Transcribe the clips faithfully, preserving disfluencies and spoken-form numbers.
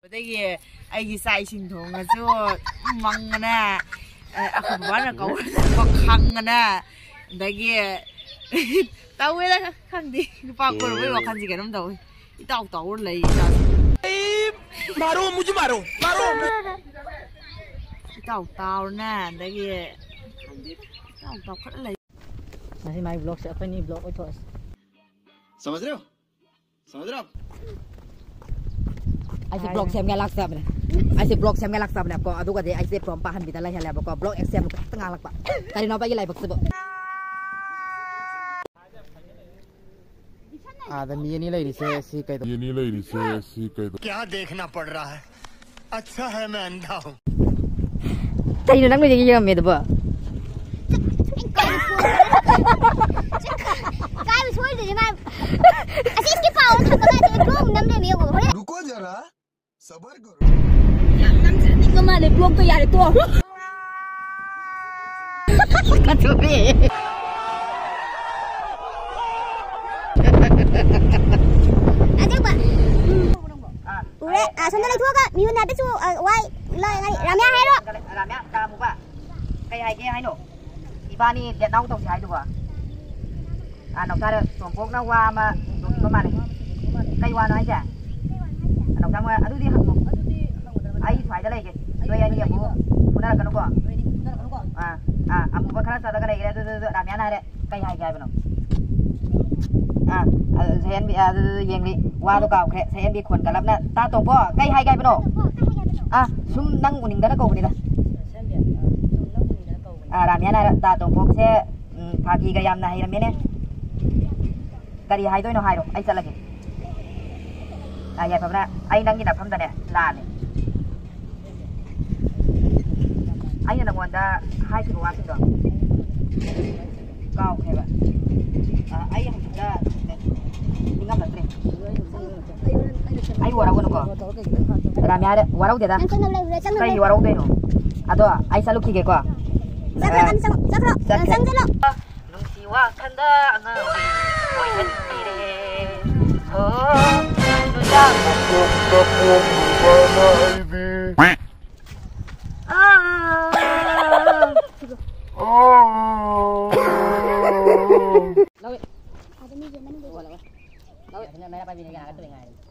ꯑꯗꯒꯤ ꯑꯩꯒꯤ ꯆꯥꯛ ꯏꯁꯤꯡ ꯊꯣꯡꯉꯁꯨ ꯃꯪꯉꯅ, ꯑ, ꯑꯩꯈꯣꯏ ꯕꯕꯥꯅ ꯀꯧꯔꯁꯨ ꯈꯪꯉꯅ, ꯑꯗꯒꯤ ꯇꯧꯋꯦꯗ ꯈꯪꯗꯦ, ꯅꯨꯄꯥ ꯀꯣꯏꯔꯨꯕꯩ ꯋꯥꯈꯜꯁꯦ ꯀꯩꯅꯣꯝ ꯇꯧꯋꯤ꯫ ꯏꯇꯥꯎ ꯇꯥꯎꯔ ꯂꯩ ꯏꯁꯥꯁꯦ꯫ मारो, मुझे मारो, मारो। ꯏꯇꯥꯎ ꯇꯥꯎꯔꯅ ꯑꯗꯒꯤ ꯏꯇꯥꯎ ꯇꯥꯎꯈꯠꯂ ꯂꯩ꯫ ꯉꯁꯤ ꯃꯥꯏ vlogꯁꯦ ꯑꯩꯈꯣꯏꯅꯤ vlog ꯑꯣꯏꯊꯣꯛꯑꯁꯤ꯫ समझ रहे हो? समझ रहे हो आप? ꯑꯩꯁꯦ vlog ꯁꯦꯝꯒꯦ ꯂꯥꯛꯆꯕꯅꯦ꯫ ꯑꯩꯁꯦ vlog ꯁꯦꯝꯒꯦ ꯂꯥꯛꯆꯕꯅꯦꯀꯣ꯫ ꯑꯗꯨꯒꯗꯤ ꯑꯩꯁꯦ ꯄ꯭ꯔꯣꯝ ꯄꯥꯍꯟꯕꯤꯗ ꯂꯩꯍꯜꯂꯦꯕꯀꯣ꯫ Vlog ꯁꯦꯝꯕ ꯈꯛꯇ ꯉꯥꯡꯂꯛꯄ꯫ ꯀꯔꯤꯅꯣꯕ ꯑꯩꯒꯤ ꯂꯥꯏꯕꯛꯁꯤꯕꯨ? ꯑꯥꯗ ꯃꯤ ꯑꯅꯤ ꯂꯩꯔꯤꯁꯦ ꯁꯤ ꯀꯩꯗꯧ- ꯃꯤ ꯑꯅꯤ ꯂꯩꯔꯤꯁꯦ ꯁꯤ ꯀꯩꯗꯧ- क्या देखना पड़ रहा है? अच्छा है मैं अंधा हूँ। ꯀꯩꯅꯣ ꯅꯪ ꯅꯣꯏꯗꯒꯤ ꯌꯦꯡꯉꯝꯃꯦ ꯑꯗꯨꯕꯣ? ꯀꯥꯏꯕ ꯁꯣꯏꯗ꯭ꯔꯗꯤ ꯃꯥ ꯑꯁꯤ ꯏꯁꯀꯤ ꯄꯥꯎ ꯊꯝꯕ ꯀꯥꯟꯗ ꯕ꯭ꯂꯣꯛ ꯅꯝ ꯂꯩꯔꯝꯃꯦ ꯌꯦꯡꯉꯣ ꯍꯣꯔꯦꯟ꯫ रुको जरा, सबर करो। ꯌꯥꯝ ꯅꯝꯖꯅꯤꯡꯕ ꯃꯥꯜꯂꯦ ꯕ꯭ꯂꯣꯛꯇꯣ ꯌꯥꯔꯦ ꯇꯣꯛꯑꯣ꯫ ꯀꯠꯊꯣꯛꯑꯦ꯫ ꯑꯁꯦꯡꯕ꯫ ꯎꯔꯦ꯫ ꯑ, ꯁꯣꯝꯗ ꯂꯩꯊꯣꯛꯑꯒ ꯃꯤꯍꯨꯟ ꯍꯥꯏꯐꯦꯠꯁꯨ, ꯑ, ꯋꯥꯏ ꯂ-, ꯉꯥꯏ-, ꯔꯥꯃꯤꯌꯥ ꯍꯥꯏꯔꯣ꯫ ꯔꯥꯃꯤꯌꯥ, ꯆꯥ ꯑꯃꯨꯕ꯫ ꯀꯩ ꯍꯥꯏꯒꯦ ꯍꯥꯏꯅꯣ? ꯏꯕꯥꯅꯤ date now ꯇꯧꯁꯦ ꯍꯥꯏꯗꯨꯕꯣ? ꯑ, ꯅꯥꯎꯆꯥꯗ ꯇꯣꯝꯄꯣꯛꯅ ꯋꯥ ꯑꯃ ꯍꯦꯟꯗꯣꯛꯈꯤꯕ ꯃꯥꯜꯂꯦ꯫ ꯀꯩ ꯋꯥꯅꯣ ꯍꯥꯏꯁꯦ? ꯅꯥꯎꯆꯥ ꯃꯣꯏ ꯑꯗꯨꯗꯤ ꯍꯪꯉꯣ꯫ ꯑꯩ ꯁ꯭ꯋꯥꯏꯗ ꯂꯩꯒꯦ꯫ ꯅꯣꯏ ꯑꯅꯤ ꯑꯃꯨꯛ ꯐꯨꯅꯔꯛꯀꯅꯨꯀꯣ꯫ ꯑ, ꯑ, ꯑꯃꯨꯕ ꯈꯔ ꯆꯠꯂꯒ ꯂꯩꯈ꯭ꯔꯦ꯫ ꯑꯗꯨ, ꯑꯗꯨ, ꯑꯗꯨ, ꯔꯥꯃꯤꯌꯥꯅ ꯍꯥꯏꯔꯦ꯫ ꯀꯩ ꯍꯥꯏꯒꯦ ꯍꯥꯏꯕꯅꯣ? ꯑ, ꯑ, ꯁꯌꯦꯟꯕꯤ, ꯑ, ꯑꯗꯨ, ꯑꯗꯨ, ꯌꯦꯡꯂꯤ꯫ ꯋꯥꯗꯣ ꯀꯥꯎꯈ꯭ꯔꯦ꯫ ꯁꯌꯦꯟꯕꯤ ꯈꯣꯟ ꯀꯜꯂꯞꯅ, "ꯇꯥ ꯇꯣꯝꯄꯣ, ꯀꯩ ꯍꯥꯏꯒꯦ ꯍꯥꯏꯕꯅꯣ?" ꯑ, ꯁꯨꯝ ꯅꯪ ꯎꯅꯤꯡꯗꯅ ꯀꯧꯕꯅꯤꯗ꯫ ꯑ, ꯔꯥꯃꯤꯌꯥꯅ ꯍꯥꯏꯔꯦ, "ꯇꯥ ꯇꯣꯝꯄꯣꯛꯁꯦ, ꯎꯝ, ꯐꯥꯒꯤꯒ ꯌꯥꯝꯅ ꯍꯩꯔꯝꯃꯦꯅꯦ꯫ ꯀꯔꯤ ꯍꯥꯏꯗꯣꯏꯅꯣ ꯍꯥꯏꯔꯣ, ꯑꯩ ꯆꯠꯂꯒꯦ꯫" ꯑ, ꯌꯥꯏꯐꯕꯅ, "ꯑꯩ ꯅꯪꯒꯤ ꯅꯐꯝꯗꯅꯦ ꯂꯥꯜꯂꯦ꯫ ꯑꯩꯅ ꯅꯪꯉꯣꯟꯗ ꯍꯥꯏꯈꯤꯕ ꯋꯥꯁꯤꯡꯗꯣ ꯀꯥꯎꯈ꯭ꯔꯦꯕ꯫ ꯑ, ꯑꯩ ꯍꯧꯖꯤꯛꯇ ꯅꯤꯡꯉꯝꯃꯛꯇ꯭ꯔꯦ꯫ ꯑꯩ ꯋꯥꯔꯧꯒꯅꯨꯀꯣ꯫ ꯔꯥꯃꯤꯌꯥ, ꯋꯥꯔꯧꯗꯦꯗ꯫ ꯅꯪ ꯆꯪꯅꯕ ꯂꯩꯕ꯭ꯔꯥ? ꯆꯪꯅꯕ ꯀꯩ ꯂꯩꯕ꯭ꯔꯥ? ꯋꯥꯔꯧꯗꯣꯏꯅꯣ? ꯑꯗꯣ ꯑꯩ ꯆꯠꯂꯨꯈꯤꯒꯦꯀꯣ꯫ ꯆꯠꯈ꯭ꯔꯀꯥꯟꯗ ꯆꯪꯉꯣ꯫ ꯆꯠꯈ꯭ꯔꯣ꯫ ꯆꯠꯈ꯭ꯔꯦ꯫ ꯆꯪꯁꯤꯜꯂꯣ꯫ ꯅꯨꯡꯁꯤ ꯋꯥꯈꯜꯗ ꯑꯉꯥꯡ ꯑꯣꯏꯍꯟꯕꯤꯔꯦ꯫ ꯑꯣ, ꯅꯣꯏ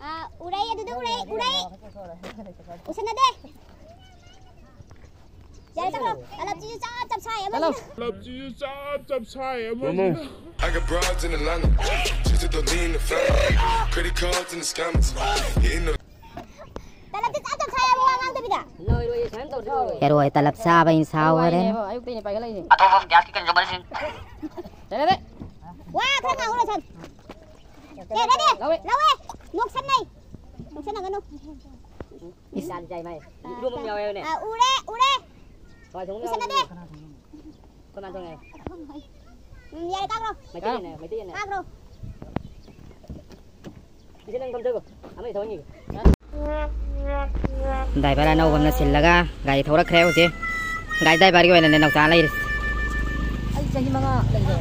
ꯑꯥ, ꯎꯔꯩ, ꯑꯗꯨꯗ ꯎꯔꯩ, ꯎꯔꯩ꯫ ꯎꯁꯟꯅꯗꯦ꯫ ꯌꯥꯔꯦ, ꯆꯠꯈ꯭ꯔꯣ꯫ ꯇꯂꯞꯁꯤꯁꯨ ꯆꯞ ꯆꯞ ꯁꯥꯏ ꯑꯃꯁꯤꯅ꯫ ꯇꯂꯞꯁꯤꯁꯨ ꯆꯞ ꯆꯞ ꯁꯥꯏ ꯑꯃꯁꯤꯅ꯫ I got broads in Atlanta. Just don't need the family. Credit cards and the scammers. Hitting the ꯇꯂꯞꯇꯤ ꯆꯞ ꯆꯞ ꯁꯥꯏ ꯍꯥꯏꯕ ꯋꯥ ꯉꯥꯡꯗꯕꯤꯗ꯫ ꯂꯣꯏꯔꯣꯏꯌꯦ, ꯁꯨꯃꯥꯏꯅ ꯇꯧꯔꯗꯤ ꯂꯣꯏꯔꯣꯏ꯫ ꯌꯥꯔꯣꯏ, ꯇꯂꯞ ꯆꯥꯕ ꯑꯩꯅ ꯁꯥꯎꯈ꯭ꯔꯦ꯫ ꯂꯣꯏꯔꯦꯕ, ꯑꯌꯨꯛꯇꯩꯅꯦ ꯄꯥꯏꯈꯠꯂꯛꯏꯁꯦ꯫ ꯑꯇꯣꯞꯄ ꯒ꯭ꯌꯥꯁꯀꯤ ꯀꯟꯖꯨꯃꯔꯁꯤꯡ꯫ ꯌꯥꯔꯦ, ꯌꯥꯔꯦ꯫ ꯋꯥ ꯈꯔ ꯉꯥꯡꯉꯨ, ꯂꯣꯏꯁꯟ꯫ ꯀꯦ, ꯔꯦꯗꯤ? ꯂꯧꯋꯦ꯫ ꯂꯧꯋꯦ꯫ ꯅꯣꯛꯁꯟꯅꯩ꯫ ꯅꯣꯛꯁꯟꯅꯒꯅꯨ꯫ ꯏꯁ꯫ ꯏꯔꯣꯝꯕ ꯑꯃ ꯌꯥꯎꯋꯦ ꯍꯥꯏꯕꯅꯦ꯫ ꯑꯥ, ꯎꯔꯦ, ꯎꯔꯦ꯫ ꯍꯋꯥꯏ ꯊꯣꯡꯕ ꯌꯥꯎꯋꯦ꯫ ꯎꯁꯟꯅꯗꯦ꯫ ꯑꯩꯈꯣꯏ ꯃꯥ ꯊꯣꯡꯉꯦ꯫ ꯎꯝ, ꯌꯥꯔꯦ, ꯀꯥꯈ꯭ꯔꯣ꯫ ꯃꯩꯇꯩꯅꯦ, ꯃꯩꯇꯩꯅꯦ꯫ ꯀꯥꯈ꯭ꯔꯣ꯫ ꯏꯆꯦ, ꯅꯪ ꯐꯝꯖꯒꯣ꯫ ꯑꯃ ꯊꯧꯍꯟꯈꯤꯒꯦ꯫ ꯗ꯭ꯔꯥꯏꯚꯔ ꯑꯅꯧꯕ ꯑꯃꯅ ꯁꯤꯜꯂꯒ ꯒꯥꯔꯤ ꯊꯧꯔꯛꯈ꯭ꯔꯦ ꯍꯧꯖꯤꯛ꯫ ꯒꯥꯔꯤ ꯗ꯭ꯔꯥꯏꯚꯔꯒꯤ ꯑꯣꯏꯅꯅꯦ ꯅꯧꯆꯥ ꯂꯩꯔꯤꯁꯦ꯫ ꯑꯩ ꯆꯍꯤ ꯃꯉꯥ ꯂꯩꯔꯦ꯫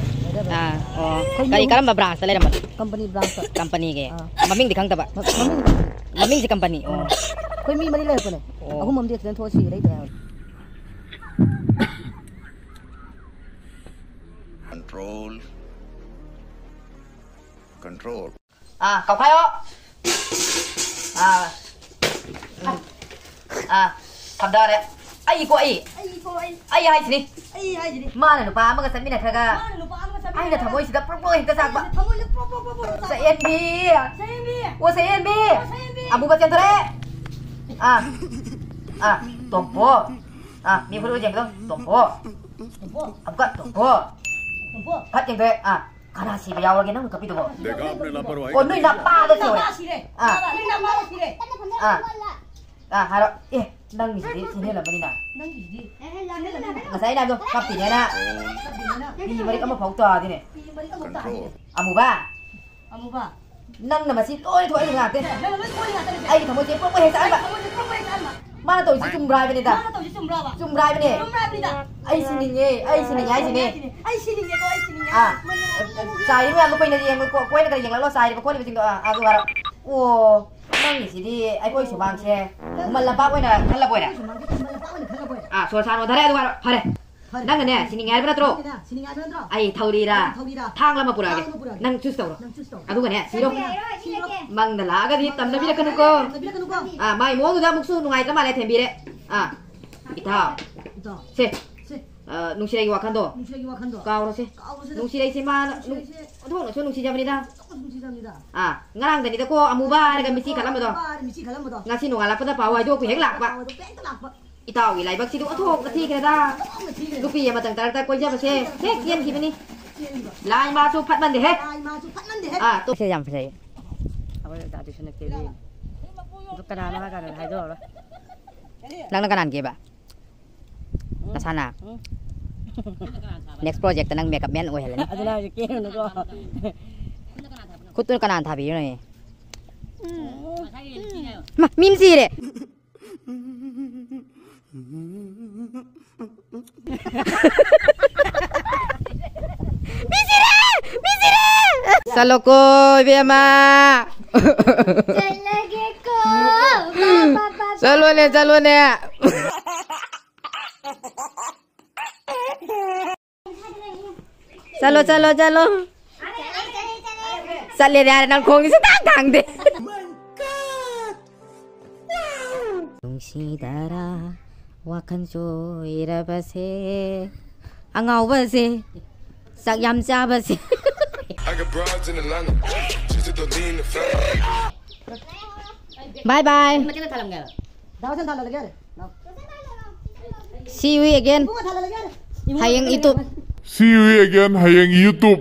ꯑꯥ, ꯑꯣ꯫ ꯑꯩꯈꯣꯏ ꯀꯔꯤ, ꯌꯨꯝ ꯀꯔꯝꯕ ꯕ꯭ꯔꯥꯟꯁꯇ ꯂꯩꯔꯝꯕꯅꯣ? ꯀꯝꯄꯅꯤ ꯕ꯭ꯔꯥꯟꯁꯇ꯫ ꯀꯝꯄꯅꯤꯒꯤ? ꯑꯥ꯫ ꯃꯃꯤꯡꯗꯤ ꯈꯪꯗꯕ? ꯃ-, ꯃꯃꯤꯡꯗꯤ ꯈꯪꯗꯦ꯫ ꯃꯃꯤꯡꯁꯦ ꯀꯝꯄꯅꯤ꯫ ꯑꯣ꯫ ꯑꯩꯈꯣꯏ ꯃꯤ ꯃꯔꯤ ꯂꯩꯔꯛꯄꯅꯦ꯫ ꯑꯣ꯫ ꯑꯍꯨꯝ ꯑꯃꯗꯤ ꯑꯦꯛꯁꯤꯗꯦꯟ ꯊꯣꯛꯑ ꯁꯤꯔꯦ, ꯂꯩꯇ꯭ꯔꯦ ꯍꯥꯏꯕꯅꯦ꯫ Control. Control. ꯑꯥ, ꯀꯧꯈꯥꯏꯌꯣ꯫ ꯑꯥ꯫ ꯎꯝ꯫ ꯑꯥ, ꯊꯝꯗꯔꯦ꯫ ꯑꯩꯀꯣ, ꯑꯩ꯫ ꯑꯩꯀꯣ, ꯑꯩ꯫ ꯑꯩ ꯍꯥꯏꯁꯤꯅꯤ꯫ ꯑꯩ ꯍꯥꯏꯁꯤꯅꯤ꯫ ꯃꯥꯅ ꯅꯨꯄꯥ ꯑꯃꯒ ꯆꯠꯃꯤꯟꯅꯈ꯭ꯔꯒ ꯃꯥꯅ ꯅꯨꯄꯥ ꯑꯃꯒ ꯆꯠꯃꯤꯟꯅꯈ꯭ꯔꯒ ꯑꯩꯅ ꯊꯃꯣꯏꯁꯤꯗ ꯄ꯭ꯔꯣꯛ ꯄ꯭ꯔꯣꯛ ꯍꯦꯛꯇ ꯆꯥꯛꯄ꯫ ꯑꯩꯅ ꯊꯃꯣꯏꯁꯤꯗ ꯄ꯭ꯔꯣꯛ ꯄ꯭ꯔꯣꯛ ꯄ꯭ꯔꯣꯛ ꯄ꯭ꯔꯣꯛ ꯆꯥꯛꯄ꯫ ꯆꯌꯦꯟꯕꯤ꯫ ꯆꯌꯦꯟꯕꯤ꯫ ꯑꯣ, ꯆꯌꯦꯟꯕꯤ꯫ ꯑꯣ, ꯆꯌꯦꯟꯕꯤ꯫ ꯑꯃꯨꯕ ꯆꯦꯟꯊꯣꯔꯛꯑꯦ꯫ ꯑꯥ꯫ ꯑꯥ, ꯇꯣꯝꯄꯣ꯫ ꯑꯥ, ꯃꯤ ꯐꯨꯔꯨ ꯌꯦꯡꯕꯗꯣ꯫ ꯇꯣꯝꯄꯣ꯫ ꯇꯣꯝꯄꯣ꯫ ꯑꯃꯨꯛꯀ ꯇꯣꯝꯄꯣ꯫ ꯇꯣꯝꯄꯣ꯫ ꯐꯠ ꯌꯦꯡꯊꯣꯛꯑꯦ꯫ ꯑꯥ꯫ ꯀꯅꯥ ꯁꯤꯕ ꯌꯥꯎꯔꯒꯦ ꯅꯪꯅ ꯀꯞꯄꯤꯗꯨꯕꯣ? ꯕꯦꯒꯥꯞꯅ ꯂꯥꯄꯔꯋꯥꯍꯤ ꯑꯣ, ꯅꯣꯏ ꯅꯄꯥꯗ ꯁꯤꯔꯦ꯫ ꯅꯄꯥ ꯁꯤꯔꯦ꯫ ꯑꯥ꯫ ꯅꯣꯏ ꯅꯄꯥꯗ ꯁꯤꯔꯦ꯫ ꯑꯥ꯫ ꯑꯥ, ꯍꯥꯏꯔꯣ꯫ ꯑꯦ, ꯅꯪꯒꯤꯁꯤꯗꯤ ꯁꯤꯟꯍꯦꯜꯂꯝꯃꯅꯤꯅ꯫ ꯅꯪꯒꯤꯁꯤꯗꯤ ꯁꯤꯟꯍꯦꯜꯂꯝꯃꯅꯤ꯫ ꯉꯁꯥꯏ ꯑꯩꯅ ꯍꯥꯏꯕꯗꯣ ꯀꯞꯄꯤꯅꯦꯅ꯫ ꯀꯞꯄꯤꯅꯦꯅ꯫ ꯐꯤ ꯃꯔꯤꯛ ꯑꯃꯐꯥꯎ ꯇꯥꯗꯦꯅꯦ꯫ ꯐꯤ ꯃꯔꯤꯛ ꯑꯃꯐꯥꯎ ꯇꯥꯗꯦꯅꯦ꯫ ꯑꯃꯨꯕ꯫ ꯑꯃꯨꯕ꯫ ꯅꯪꯅ ꯃꯁꯤ ꯂꯣꯏ ꯊꯣꯛꯍꯜꯂꯤ ꯉꯥꯛꯇꯅꯤ꯫ ꯅꯪꯅ ꯂꯣꯏ ꯊꯣꯛꯍꯜꯂꯤ ꯉꯥꯛꯇꯅꯤ꯫ ꯑꯩꯒꯤ ꯊꯃꯣꯏꯁꯦ ꯄ꯭ꯔꯣꯛ ꯄ꯭ꯔꯣꯛ ꯍꯦꯛ ꯆꯥꯛꯍꯟꯕ꯫ ꯑꯩꯒꯤ ꯊꯃꯣꯏꯁꯦ ꯄ꯭ꯔꯣꯛ ꯄ꯭ꯔꯣꯛ ꯍꯦꯛ ꯆꯥꯛꯍꯟꯕ꯫ ꯃꯥꯅ ꯇꯧꯔꯤꯁꯤ ꯆꯨꯝꯕ꯭ꯔꯥ ꯍꯥꯏꯕꯅꯤꯗ꯫ ꯃꯥꯅ ꯇꯧꯔꯤꯁꯤ ꯆꯨꯝꯕ꯭ꯔꯥꯕ? ꯆꯨꯝꯕ꯭ꯔꯥ ꯍꯥꯏꯕꯅꯦ꯫ ꯆꯨꯝꯕ꯭ꯔꯥ ꯍꯥꯏꯕꯅꯤꯗ꯫ ꯑꯩ ꯁꯤꯅꯤꯡꯉꯦ, ꯑꯩ ꯁꯤꯅꯤꯡꯉꯦ ꯍꯥꯏꯁꯤꯅꯦ꯫ ꯑꯩ ꯁꯤꯅꯤꯡꯉꯦꯀꯣ, ꯑꯩ ꯁꯤꯅꯤꯡꯉꯦ꯫ ꯑꯥ꯫ ꯃꯣꯏꯅ ꯆꯥꯏꯔꯤꯕ ꯃꯌꯥꯝꯗꯣ ꯀꯨꯏꯅ ꯌꯦꯡꯉꯣ, ꯀꯣ-, ꯀꯣꯏꯅ ꯀꯔꯤ ꯌꯦꯡꯂꯛꯂꯣ, ꯆꯥꯏꯔꯤꯕ ꯈꯣꯠꯂꯤꯕꯁꯤꯡꯗꯣ꯫ ꯑꯥ, ꯑꯗꯨ ꯍꯥꯏꯔꯣ꯫ ꯑꯣ, ꯅꯪꯒꯤꯁꯤꯗꯤ ꯑꯩꯈꯣꯏ ꯁꯨꯃꯥꯡꯁꯦ ꯈꯨꯃꯟ ꯂꯝꯄꯥꯛ ꯑꯣꯏꯅ ꯈꯜꯂꯕꯣꯏꯔꯦ? ꯑꯥ, ꯁꯣꯔ ꯁꯥꯅ ꯍꯣꯟꯊꯔꯦ, ꯑꯗꯨ ꯍꯥꯏꯔꯣ꯫ ꯐꯔꯦ꯫ ꯐꯔꯦ꯫ ꯅꯪꯅꯅꯦ, ꯁꯤꯅꯤꯡꯉꯦ ꯍꯥꯏꯕ ꯅꯠꯇ꯭ꯔꯣ? ꯁꯤꯅꯤꯡꯉꯦ ꯍꯥꯏꯕ ꯅꯠꯇ꯭ꯔꯣ? ꯑꯩ ꯊꯧꯔꯤꯔꯥ? ꯑꯩ ꯊꯧꯔꯤꯔꯥ? ꯊꯥꯡ ꯑꯃ ꯄꯨꯔꯛꯑꯒꯦ꯫ ꯊꯥꯡ ꯑꯃ ꯄꯨꯔꯛꯑꯒꯦ꯫ ꯅꯪ choose ꯇꯧꯔꯣ꯫ ꯅꯪ choose ꯇꯧꯔꯣ꯫ ꯑꯗꯨꯒꯅꯦ, ꯁꯤꯔꯣ꯫ ꯁꯤꯔꯣ꯫ ꯃꯪꯗ ꯂꯥꯛꯑꯒꯗꯤ ꯇꯝꯅꯕꯤꯔꯛꯀꯅꯨꯀꯣ꯫ ꯇꯝꯅꯕꯤꯔꯛꯀꯅꯨꯀꯣ꯫ ꯑꯥ, ꯃꯥꯏ ꯃꯑꯣꯡꯗꯨꯗ ꯑꯃꯨꯛꯁꯨ ꯅꯨꯡꯉꯥꯏꯇ꯭ꯔ ꯃꯥꯜꯂꯦ, ꯊꯦꯝꯕꯤꯔꯦ꯫ ꯑꯥ, ꯏꯇꯥꯎ꯫ ꯏꯇꯥꯎ꯫ ꯁꯦ꯫ ꯁꯦ꯫ ꯑ, ꯅꯨꯡꯁꯤꯔꯩꯒꯤ ꯋꯥꯈꯟꯗꯣ꯫ ꯅꯨꯡꯁꯤꯔꯩꯒꯤ ꯋꯥꯈꯟꯗꯣ꯫ ꯀꯥꯎꯔꯣꯁꯦ꯫ ꯀꯥꯎꯔꯣꯁꯦ꯫ ꯅꯨꯡꯁꯤꯔꯩꯁꯦ ꯃꯥꯅ ꯅꯨꯡ-, ꯅꯨꯡꯁꯤꯔꯩꯁꯦ꯫ ꯑꯣꯟꯊꯣꯛꯅꯁꯨ ꯅꯨꯡꯁꯤꯖꯕꯅꯤꯗ꯫ ꯑꯣꯟꯊꯣꯛꯅꯁꯨ ꯅꯨꯡꯁꯤꯖꯕꯅꯤꯗ꯫ ꯑꯥ, ꯉꯔꯥꯡꯗꯅꯤꯗꯀꯣ ꯑꯃꯨꯕ ꯍꯥꯏꯔꯒ ꯃꯤꯠꯆꯤ ꯈꯠꯂꯝꯕꯗꯣ꯫ ꯑꯃꯨꯕ ꯍꯥꯏꯔꯒ ꯃꯤꯠꯆꯤ ꯈꯠꯂꯝꯕꯗꯣ꯫ ꯉꯁꯤ ꯅꯣꯡꯉꯥꯜꯂꯛꯄꯗ ꯄꯥꯎ ꯍꯥꯏꯗꯣꯛꯄ ꯍꯦꯛ ꯂꯥꯛꯄ꯫ ꯄꯥꯎ ꯍꯥꯏꯗꯣꯛꯄ ꯍꯦꯛꯇ ꯂꯥꯛꯄ꯫ ꯏꯇꯥꯎꯒꯤ ꯂꯥꯏꯕꯛꯁꯤꯗꯤ ꯑꯣꯟꯊꯣꯛꯅ ꯊꯤꯈ꯭ꯔꯦꯗ꯫ ꯑꯣꯟꯊꯣꯛꯅ ꯊꯤꯈ꯭ꯔꯦ꯫ ꯅꯨꯄꯤ ꯑꯃꯇꯪ ꯇꯔꯛꯇ ꯀꯣꯏꯖꯕꯁꯦ ꯍꯦꯛ ꯆꯦꯟꯈꯤꯕꯅꯤ꯫ ꯆꯦꯟꯈꯤꯕ꯫ ꯂꯥꯏ ꯃꯥꯁꯨ ꯐꯠꯃꯟꯗꯦꯍꯦ꯫ ꯂꯥꯏ ꯃꯥꯁꯨ ꯐꯠꯃꯟꯗꯦꯍꯦ꯫ ꯑꯥ, ꯇꯣ-, ꯁꯦ ꯌꯥꯝ ꯐꯖꯩꯌꯦ꯫ ꯑꯩꯈꯣꯏ ꯑꯣꯖꯥꯗꯤ ꯁꯤꯅ ꯀꯦꯕꯤ꯫ ꯑꯗꯨ ꯀꯅꯥꯅꯣ ꯍꯥꯏ ꯀꯥꯟꯗ ꯍꯥꯏꯗꯣꯛꯑꯔꯣꯏ꯫ ꯅꯪꯅ ꯀꯅꯥꯅ ꯀꯦꯕ? ꯅꯁꯥꯅ? ꯎꯝ꯫ Next project ꯇ ꯅꯪ makeup man ꯑꯣꯏꯍꯜꯂꯅꯤ꯫ ꯑꯗꯨꯅ ꯍꯧꯖꯤꯛ ꯀꯦꯔꯨꯅꯨꯀꯣ꯫ ꯈꯨꯠꯇꯨꯅ ꯀꯅꯥꯅ ꯊꯥꯕꯤꯔꯤꯅꯣ? ꯃꯥ, ꯃꯤ ꯑꯃ ꯁꯤꯔꯦ꯫ ꯃꯤ ꯁꯤꯔꯦ! ꯃꯤ ꯁꯤꯔꯦ! ꯆꯠꯂꯣꯀꯣ, ꯏꯕꯦꯝꯃ꯫ ꯆꯠꯂꯒꯦꯀꯣ꯫ ꯕꯥ, ꯕꯥ, ꯕꯥ, ꯕꯥ꯫ ꯆꯠꯂꯣꯅꯦ, ꯆꯠꯂꯣꯅꯦ꯫ ꯆꯠꯂꯣ, ꯆꯠꯂꯣ, ꯆꯠꯂꯣ꯫ ꯆꯠꯂꯦꯗꯤ ꯍꯥꯏꯔꯦ, ꯅꯪ ꯈꯣꯡꯗꯤ ꯁꯨꯡꯊꯥꯡ ꯊꯥꯡꯗꯦ꯫ ꯅꯨꯡꯁꯤꯗꯔꯥ ꯋꯥꯈꯜ ꯆꯣꯏꯔꯕꯁꯦ, ꯑꯉꯥꯎꯕꯁꯦ, ꯆꯥꯛ ꯌꯥꯝ ꯆꯥꯕꯁꯦ꯫ I got broads in Atlanta. Just to lean the family. Bye bye. ꯃꯇꯦꯛ ꯊꯥꯜꯂꯝꯒꯦ ꯍꯥꯏꯕ꯫ ꯗꯥ ꯍꯨꯁꯦꯟ ꯊꯥꯜꯍꯜꯂꯒꯦ ꯌꯥꯔꯦ꯫ ꯂꯥꯎ꯫ See you again. ꯏꯕꯨꯡꯉꯣ ꯊꯥꯜꯍꯜꯂꯒꯦ ꯌꯥꯔꯦ꯫ ꯍꯌꯦꯡ YouTube꯫ See you again, ꯍꯌꯦꯡ YouTube꯫